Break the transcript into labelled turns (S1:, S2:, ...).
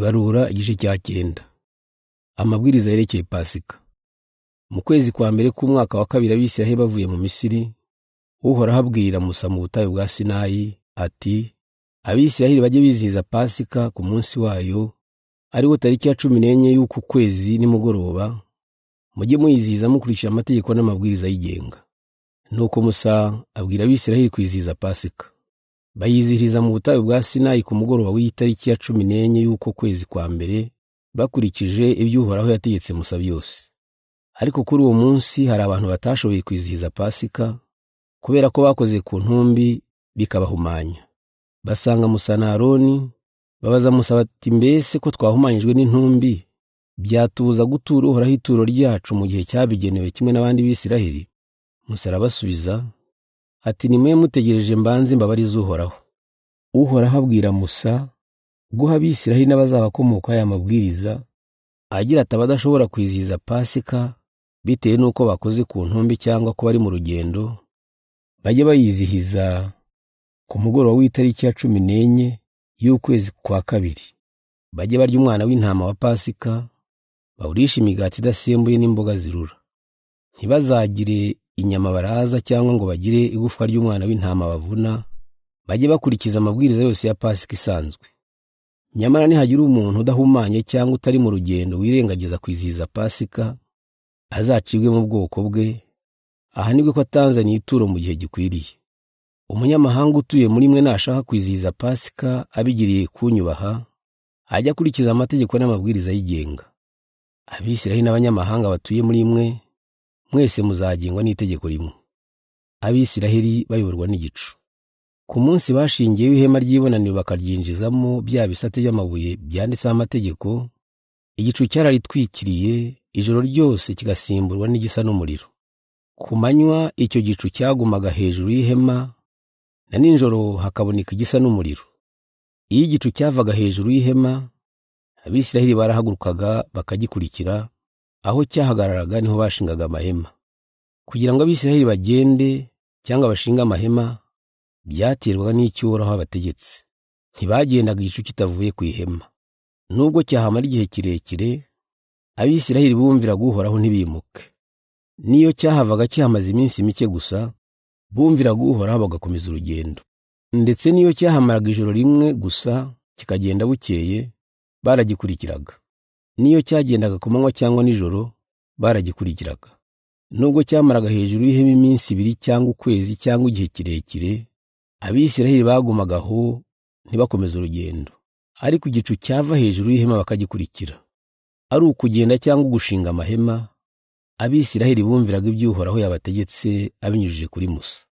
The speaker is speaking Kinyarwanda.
S1: Ibarura igice cya 9. Amabwiriza yerekeye Pasika. Mu kwezi kwa mbere k'umwaka wa kabiri Abisirayeli bavuye mu Misiri, Uhoraho abwira Musa mu butayu bwa Sinayi ati: Abisirayeli bajye bizihiza Pasika ku munsi wayo, ariwo tariki ya 14 y'uku kwezi nimugoroba, mujye muyizihiza mukurikije amategeko n'amabwiriza ayigenga. Nuko Musa abwira Abisirayeli kwizihiza Pasika. Bayizihiriza mu butayu bwa Sinayi ku mugoroba w'iyi tariki ya 14 y'uko kwezi kwa mbere, bakurikije ibyo Uhoraho yategetse Musa byose. Ariko kuri uwo munsi hari abantu batashoboye kwizihiza Pasika kubera ko bakoze ku ntumbi bikabahumanya. Basanga Musa na Aroni, babaza Musa bati: mbese ko twahumanyijwe n'intumbi, byatubuza gutura Uhoraho ituro ryacu mu gihe cyabigenewe kimwe n'abandi Bisiraheli? Musa arabasubiza ati: nimwe mutegereje mbanze mbabarize Uhoraho. Uhoraho abwira Musa guha Abisiraheli n'abazabakomoka aya mabwiriza agira ati: abadashobora kwizihiza Pasika bitewe n'uko bakoze ku ntumbi cyangwa ko bari mu rugendo, bajye bayizihiza ku mugoroba w'itariki ya 14 y'ukwezi kwa kabiri. Bajye barya umwana w'intama wa Pasika, bawurishe imigati idasembuye n'imboga zirura. Ntibazagire inyama baraza cyangwa ngo bagire igufwa ry'umwana w'intama bavuna, bajye bakurikiza amabwiriza yose ya Pasika isanzwe. Nyamara nihagira umuntu udahumanye cyangwa utari mu rugendo wirengagiza kwizihiza Pasika, azacibwe mu bwoko bwe, ahanirwe ko atanzaniye ituro mu gihe gikwiriye. Umunyamahanga utuye muri mwe nashaka kwizihiza Pasika abigiriye kunyubaha, ajya akurikiza amategeko n'amabwiriza ayigenga. Abisirayeli n'abanyamahanga batuye muri mwe, mwese muzagengwa n'itegeko rimwe. Abisirayeli bayoborwa n'igicu. Ku munsi bashingiyeho ihema ry'ibonaniro bakaryinjizamo bya bisate by'amabuye byanditseho amategeko, igicu cyararitwikiriye ijoro ryose kigasimburwa n'igisa n'umuriro. Ku manywa icyo gicu cyagumaga hejuru y'ihema, na nijoro hakaboneka igisa n'umuriro. Iyo igicu cyavaga hejuru y'ihema, Abisirayeli barahagurukaga bakagikurikira, aho cyahagararaga niho bashingaga amahema. Kugira ngo Abisirayeli bagende cyangwa bashinge amahema, byaterwaga n'icyo Uhoraho abategetse. Ntibagendaga igicu kitavuye ku ihema. Nubwo cyahamara igihe kirekire, Abisirayeli bumviraga Uhoraho ntibimuke. N'iyo cyahavaga kihamaze iminsi mike gusa, bumviraga Uhoraho bagakomeza urugendo. Ndetse n'iyo cyahamaraga ijoro rimwe gusa kikagenda bukeye, baragikurikiraga. N'iyo cyagendaga ku manywa cyangwa nijoro, baragikurikiraga. Nubwo cyamaraga hejuru y'ihema iminsi ibiri cyangwa ukwezi cyangwa igihe kirekire, Abisirayeli bagumaga aho ntibakomeze urugendo. Ariko igicu cyava hejuru y'ihema bakagikurikira. Ari ukugenda cyangwa gushinga amahema, Abisirayeli bumviraga ibyo Uhoraho yabategetse abinyujije kuri Musa.